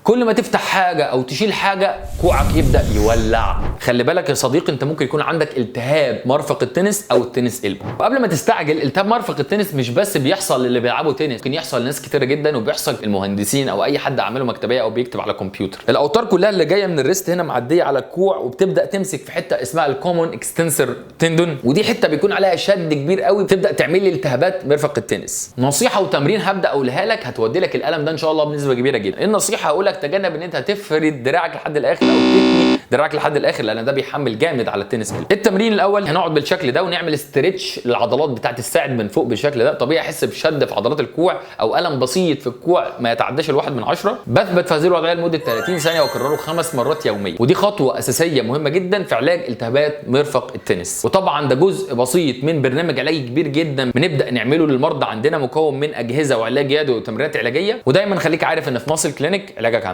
كل ما تفتح حاجة او تشيل حاجة كوعك يبدا يولع. خلي بالك يا صديقي، انت ممكن يكون عندك التهاب مرفق التنس او ال tennis elbow. وقبل ما تستعجل، التهاب مرفق التنس مش بس بيحصل للي بيلعبوا تنس، ممكن يحصل لناس كتيرة جدا، وبيحصل المهندسين او اي حد اعماله مكتبيه او بيكتب على كمبيوتر. الاوتار كلها اللي جاية من ال wrist هنا معدية على الكوع وبتبدا تمسك في حتة اسمها ال common extensor tendon، ودي حتة بيكون عليها شد كبير قوي، بتبدا تعمل لي التهابات مرفق التنس. نصيحة وتمرين هبدا اقولها لك هتودي لك الالم ده ان شاء الله بنسبة كبيرة جدا. النصيحة هقول لك تجنب ان انت تفرد دراعك لحد الاخر او تتني دراعك لحد الاخر، لان ده بيحمل جامد على ال tennis. التمرين الاول هنقعد بالشكل ده ونعمل stretch للعضلات بتاعت الساعد من فوق بالشكل ده. طبيعي احس بشد في عضلات الكوع او الم بسيط في الكوع ما يتعداش 1 من 10. بثبت في هذه الوضعية لمدة 30 ثانية واكرره 5 مرات يوميا، ودي خطوة اساسية مهمة جدا في علاج التهابات مرفق التنس. وطبعا ده جزء بسيط من برنامج علاجي كبير جدا بنبدا نعمله للمرضى عندنا، مكون من اجهزة وعلاج يدوي وتمرينات علاجيه. ودايما خليك عارف ان في Muscle Clinic علاجك عندنا.